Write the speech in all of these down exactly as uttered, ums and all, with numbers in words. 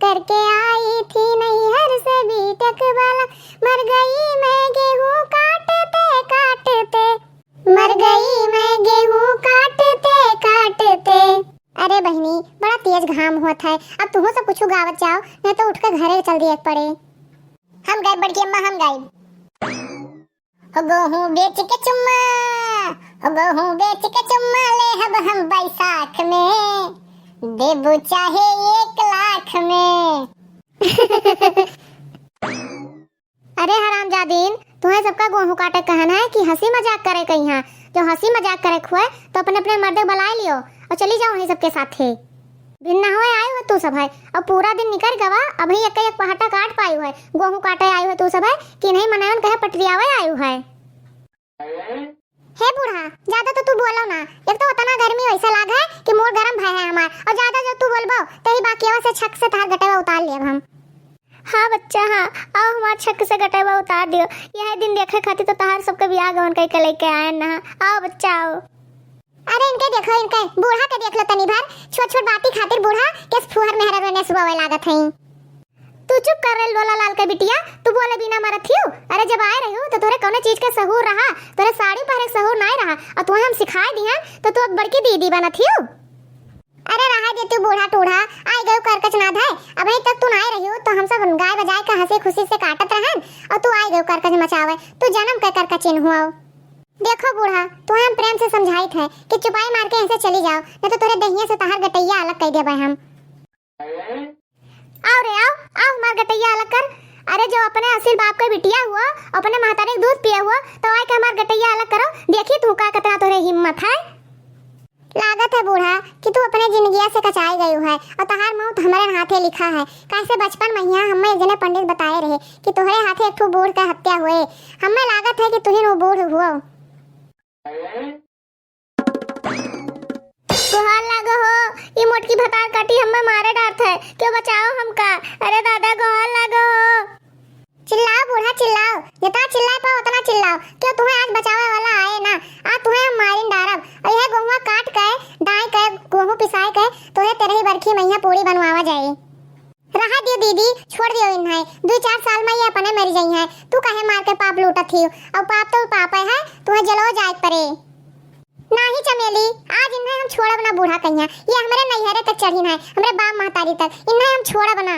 करके आई थी नैहर से बीटेक वाला, मर गई मैं गेहूं काटते काटते, मर गई मैं गेहूं काटते काटते। अरे बहिनी, बड़ा तेज घाम होत है, अब तुहू सब कुछ गावत जाओ, नहीं तो उठ के घरे चल दिए के पड़े। हम गाइब बड़की अम्मा, हम गाइब। हो गेहूं बेच के चुम्मा, हो गेहूं बेच के चुम्मा लेहब हम बैसाख में, देबू चाहे एक लाख में। अरे हरामजादीन, तुहें सबका गेहूं काटे कहन है कि हंसी मजाक करे कइहाँ? जो हंसी मजाक करे खुए तो अपने अपने मर्दे बुलाए लियो और चली जाओ वहीं सबके साथे। बिन नहवे आए हो तू सब है और पूरा दिन निकल गवा, अभी एक एक पहाटा काट पाई है, गेहूं काटे आए हो तू सब है कि नहीं मनयन कहे पटरियावे आए है। हे बूढ़ा, ज्यादा तो तू बोलो ना, एक तो उतना गर्मी वैसा लाग है कि मूड़ गरम भय है हमार, और ज्यादा जो तू बोलबो तो ही बाकियावा से छक से तहार गटेवा उतार लेब हम। हाँ बच्चा, हाँ, आओ हमार छक से गटेवा उतार दियो, यह दिन देखे खातिर तो तहार सबके बियाह गवन कई के लेके आए ना, आओ बच्चा आओ। अरे इनके देखो, इनके बूढ़ा के देख लो तनी भर, छोट छोट बाती खातिर बूढ़ा के फुहर मेहरा रोने सुबह लागत है। तू चुप कर रे लोला लाल के बिटिया, तू बोले बिना मरत हियो। अरे जब आए रहियो तो तोरे कौनो चीज के सहूर रहा, तोरे साड़ी पहरे के सहूर नाय रहा, और तुहें हम सिखाए दिहन तो तू अब बड़की दीदी बनत हियो। अरे रहा दे तू बूढ़ा टूढ़ा, आई गयो करकच ना धाय, अबहीं तक तू नाय रहियो तो हम सब गाय बजाए के हंसी खुशी से काटत रहन, और तू आई गयो करकच मचावे, तू जन्म के करकचिन हुआ। देखो बूढ़ा, तुहें हम प्रेम से समझाइत है कि चुपाई मार के यहीं से चली जाओ, नहीं तो तोरे दहिया से तहार गटैया अलग कर देबे हम। आओ रे आओ, आओ हमार गटैया अलग कर। अरे जो अपने असिल बाप के बिटिया हुआ, अपने महतारी के दूध पिए हुआ, तो आए के हमार गटैया अलग करो। देखी तू का कितना तोरे हिम्मत है। लागत है बूढ़ा कि तू अपने जिंदगिया से कचाई गई है और तहार मौत हमारे हाथे लिखा है। कैसे बचपन में हिया हमें एक जने पंडित बताए रहे कि तोहरे हाथे एक ठो बूढ़ के हत्या हुए। हमें लागत है कि तुहिन वो बूढ़ हुआ। गोहार लागो हो, ई मोटकी भतार काटी हम्मे मारे डारत है, क्यों बचाओ हमका, अरे दादा गोहार लागो हो। चिल्लाओ बूढ़ा चिल्लाओ, जितना चिल्लाए पाओ उतना चिल्लाओ, क्यों तुम्हें आज बचावे वाला आए ना, आज तुम्हें हम मारिन डारब। और यह गोहुआ काट के, दाई के, गोहूँ पिसाए के, तुम्हें तेरही बरखी मैया पूड़ी बनवावा जाए। रहा दियो दीदी, छोड़ दियो इन्हें। दुई चार साल में ये अपने मरी जइहैं। तू काहे मार के पाप लूटत हियो? और पाप तो पाप है, तुम्हें जेलवा जाए के परे। नाही चमेली, आज इन्हें हम छोड़ब ना बूढ़ा कहिया। ये हमरे नैहरे तक चढ़िन है, हमरे बाप महतारी तक। इन्हें हम छोड़ब ना।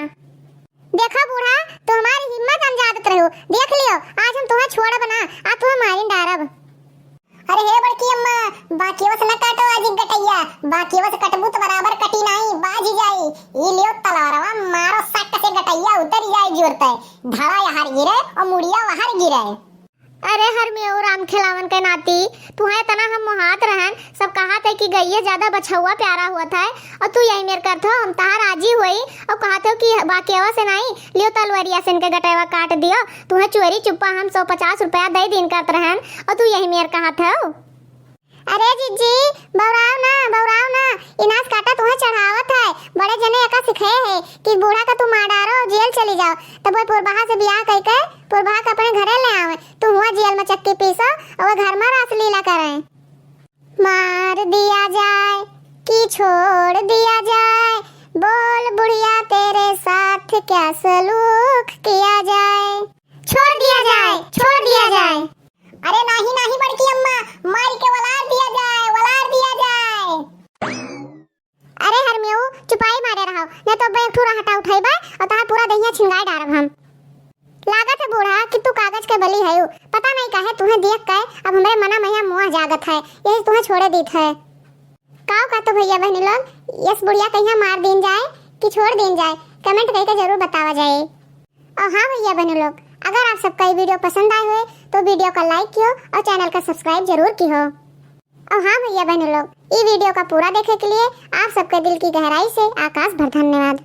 देखो बूढ़ा, तू हमारी हिम्मत अनजादत रहो। देख लियो, आज हम तुम्हें छोड़ब ना, आज तुम्हें मारिन डारब। अरे हे बड़की अम्मा, बाकियों से न काटो आज गटैया, बाकियों से कटबू तो बराबर कटी नाई, बाजी जाई। ई लियो तलवारवा, मारो सट से गटैया उतर जाए जोर ते। धड़ा यहाँ गिरे और मुड़िया वहाँ गिरे। अरे हरमेऊ राम खेलावन के नाती, तुहें इतना हम मोहात रहन, सब कहा थे कि गैया ज्यादा बछौआ प्यारा हुआ था, और तू यही मेर करत हो, हम तहार राजी हुई, और कहा थे कि बाकियावा से नाई, लियो तलवरिया से इनके गटैवा काट दियो, तुहें चोरी चुप्पा हम सौ पचास रुपया दे दीन करत रहन, और तू यही मेर कहा थे। अरे जिज्जी, बौराव ना, बौराव ना, इनास काटा तुहें चढ़ावत है, बड़े जने एका सिखाए है कि बूढ़ा का तू मार डारो, जेल चली जाओ, तब वो पुरबहा से बियाह कई के पुरबहा के अपने घरे ले आवे, तू हुआ जेल में चक्की पीसो और वो घर में रासलीला करे। मार दिया जाए कि छोड़ दिया जाए, बोल बुढ़िया तेरे साथ क्या सलूक किया जाए। छोड़ दिया जाए, छोड़ दिया जाए। अरे नाही, नाही बड़की अम्मा, मार के वलार दिया जाए, वलार दिया जाए। अरे हरमेऊ, चुपाई मारे रहो, नहीं तो अब एक ठो रहटा उठाइबे और तहार पूरा दहिया छिनगाए डारब हम। लागत है बूढ़ा कि तू कागज के बली हयू, पता नहीं काहे तुहें देख के अब हमरे मना में मोह जागत है, यही तुहें छोड़े दीत है। काव का तो भैया बहनी लोग, यस बुढ़िया कहिया मार दीन जाए कि छोड़ दीन जाए, comment करके जरूर बतावा जाए। और हाँ भैया बहनी लोग, अगर आप सबका ये video पसंद आए हुए तो video का like कियो और channel का subscribe जरूर कियो। और हाँ भैया बहनी लोग, ये video का पूरा देखे के लिए आप सबके दिल की गहराई से आकाश भर धन्यवाद।